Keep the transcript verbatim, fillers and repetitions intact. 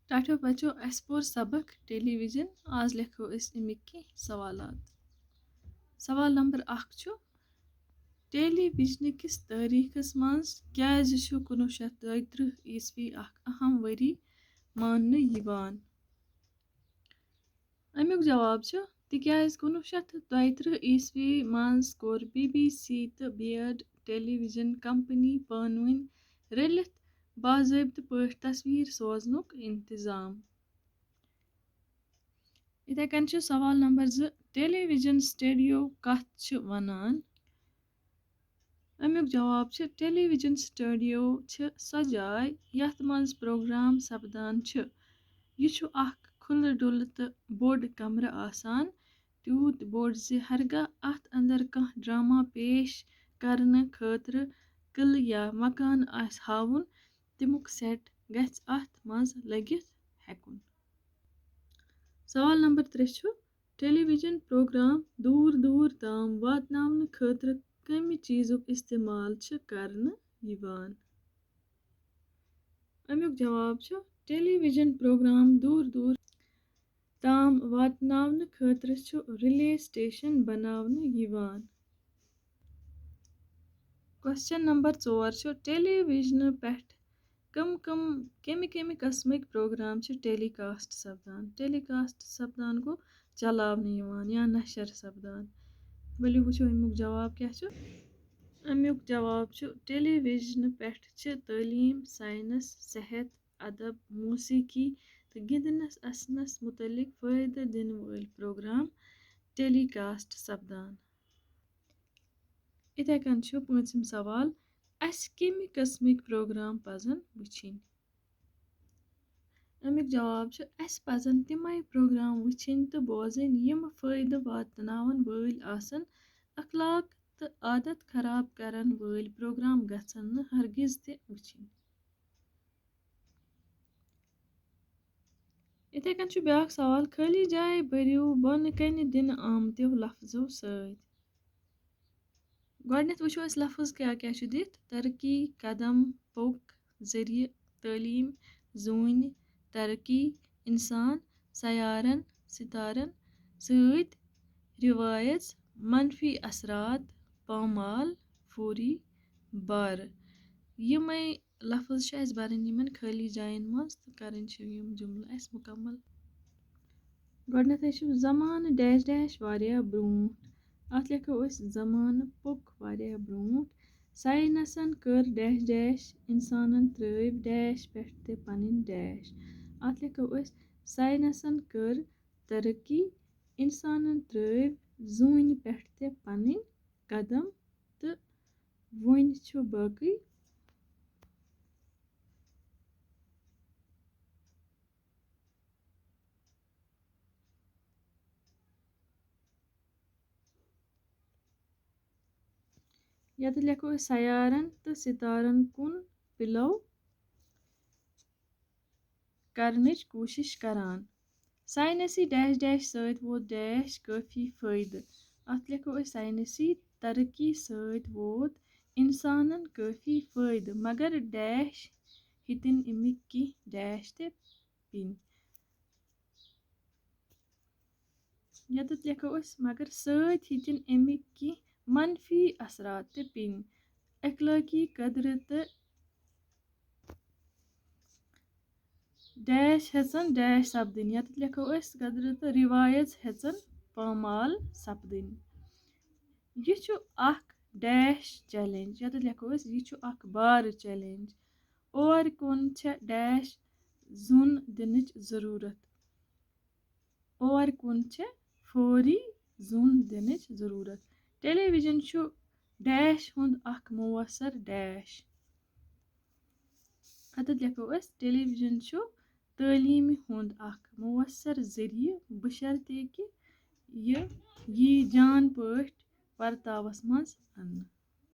ٹاٹھیو بچو، اَسہِ پوٚر سبق ٹیلی ویژن۔ آز لیکھو أسۍ اَمِکۍ کینٛہہ سوالات۔ سوال نمبر اکھ چھُ، ٹیلی ویژنہٕ کِس تٲریخس منٛز کیازِ چھُ کُنوُہ شیٚتھ دۄیہِ ترٕٛہ عیسوی اکھ اہم ؤری ماننہٕ یِوان؟ اَمیُک جواب چھُ، تِکیازِ کُنوُہ شیٚتھ دۄیہِ ترٕٛہ عیسوی منٛز کوٚر بی بی سی تہٕ بی ایڈ ٹیلی ویژن کمپنی پانہٕ ؤنۍ رٔلِتھ باضٲبطہٕ پٲٹھۍ تصویر سوزنُک انتظام۔ یِتھے کٔنۍ چھُ سوال نمبر زٕ، ٹیلی ویژن سٹوڈیو کتھ چھِ ونان؟ اَمیُک جواب چھُ، ٹیلی ویژن سٹوڈیو چھِ سۄ جاے یتھ منٛز پروگرام سپدان چھِ۔ یہِ چھُ اکھ کھُلہٕ ڈُلہٕ تہٕ بوٚڑ کمرٕ آسان، تیوٗت بوٚڑ زِ ہرگاہ اتھ اندر کانٛہہ ڈرامہ پیش کرنہٕ خٲطرٕ قلعہٕ یا مکان آسہِ ہاوُن، تمیُک سیٹ گژھِ اتھ منٛز لٔگِتھ ہٮ۪کُن۔ سوال نمبر ترٛےٚ چھُ، ٹیلی ویژن پروگرام دوٗر دوٗر تام واتناونہٕ خٲطرٕ کمہِ چیزُک استعمال چھُ کرنہٕ یِوان؟ اَمیُک جواب چھُ، ٹیلی ویژن پروگرام دوٗر دوٗر تام واتناونہٕ خٲطرٕ چھُ رِلے سٹیشن بناونہٕ یِوان۔ کوسچن نمبر ژور چھُ، ٹیلی ویژنہٕ پٮ۪ٹھ کم کم، کمہِ کمہِ قٕسمٕکۍ پروگرام چھِ ٹیلی کاسٹ سپدان؟ ٹیلی کاسٹ سپدان گوٚو چلاونہٕ یِوان یا نشر سپدان۔ ؤلِو وٕچھو اَمیُک جواب کیٛاہ چھُ۔ اَمیُک جواب چھُ، ٹیلی ویژنہٕ پٮ۪ٹھ چھِ تعلیٖم، ساینس، صحت، ادب، موسیقی تہٕ گِنٛدنس اسنس مُتعلق فٲیدٕ دِنہٕ وٲلۍ پروگرام ٹیلی کاسٹ سپدان۔ یِتھے کٔنۍ چھُ پوٗنٛژِم سوال، اَسہِ کَمہِ قٕسمٕکۍ پروگرام پزن وٕچھِنۍ؟ اَمیُک جواب چھُ، اَسہِ پزن تِمے پروگرام وٕچھِنۍ تہٕ بوزٕنۍ، یِم فٲیدٕ واتناون وٲلۍ آسن۔ اخلاق تہٕ عادت خراب کرن وٲلۍ پروگرام گژھن نہٕ ہرگز تہِ وٕچھِنۍ۔ یِتھے کٔنۍ چھُ بیٛاکھ سوال، خٲلی جایہِ بٔرِو بۄنہٕ کنہِ دِنہٕ آمتیو لفظو سۭتۍ۔ گۄڈٕنٮ۪تھ وٕچھو أسۍ لفظ کیٛاہ کیٛاہ چھُ دِتھ۔ ترقی، قدم، پوٚک، ذٔریعہٕ، تعلیٖم، زوٗنہِ، ترقی، اِنسان، سیارن، ستارن، سۭتۍ، رِوایژ، منفی اثرات، پامال، فوری، بارٕ۔ یِمے لفظ چھِ اَسہِ بَرٕنۍ یِمَن خٲلی جایَن منٛز تہٕ کَرٕنۍ چھِ یِم جملہٕ اَسہِ مُکمل۔ گۄڈٕنٮ۪تھٕے چھُ زمانہٕ ڈیش ڈیش واریاہ برٛونٛٹھ۔ اَتھ لیکھو أسۍ زمانہٕ پوٚک واریاہ برٛونٛٹھ۔ ساینَسَن کٔر ڈیش ڈیش، اِنسانَن ترٛٲوۍ ڈیش پٮ۪ٹھ تہِ پَنٕنۍ ڈیش۔ اَتھ لیکھو أسۍ ساینَسَن کٔر ترقی، اِنسانَن ترٛٲوۍ زوٗنہِ پٮ۪ٹھ تہِ پَنٕنۍ قدم۔ تہٕ وۄنۍ چھُ باقٕے۔ ییٚتہِ لیکھو أسۍ سیارن تہٕ ستارن کُن پِلو کرنٕچ کوٗشِش کران۔ ساینسی ڈیش ڈیش سۭتۍ ووت ڈیش کٲفی فٲیدٕ۔ اَتھ لیکھو أسۍ ساینسی ترقی سۭتۍ ووت اِنسانن کٲفی فٲیدٕ، مگر ڈیش ہیٚتِن اَمِکۍ کینٛہہ ڈیش تہِ پیٚنۍ۔ ییٚتٮ۪تھ لیکھو أسۍ، مگر سۭتۍ ہیٚتِن اَمِکۍ کینٛہہ منفی اثرات تہِ پیٚنۍ۔ اخلٲقی قدرٕ تہٕ ڈیش ہیٚژن ڈیش سپدٕنۍ۔ ییٚتٮ۪تھ لیکھو أسۍ، قدرٕ تہٕ رِوایژ ہیٚژن پامال سپدٕنۍ۔ یہِ چھُ اکھ ڈیش چیلنج۔ ییٚتٮ۪تھ لیکھو أسۍ، یہِ چھُ اکھ بارٕ چیلنج۔ اور کُن چھےٚ ڈیش زوٗن دِنٕچ ضروٗرت۔ اور کُن چھےٚ فوری زوٗن دِنٕچ ضروٗرت۔ ٹیلی ویژن چھُ ڈیش ہُنٛد اکھ مؤثر ڈیش۔ اَتٮ۪تھ لیکھو أسۍ، ٹیلی ویژن چھُ تعلیٖمہِ ہُنٛد اکھ مؤثر ذٔریعہٕ، بشرطیکہِ یہِ یی جان پٲٹھۍ ورتاوس منٛز اننہٕ۔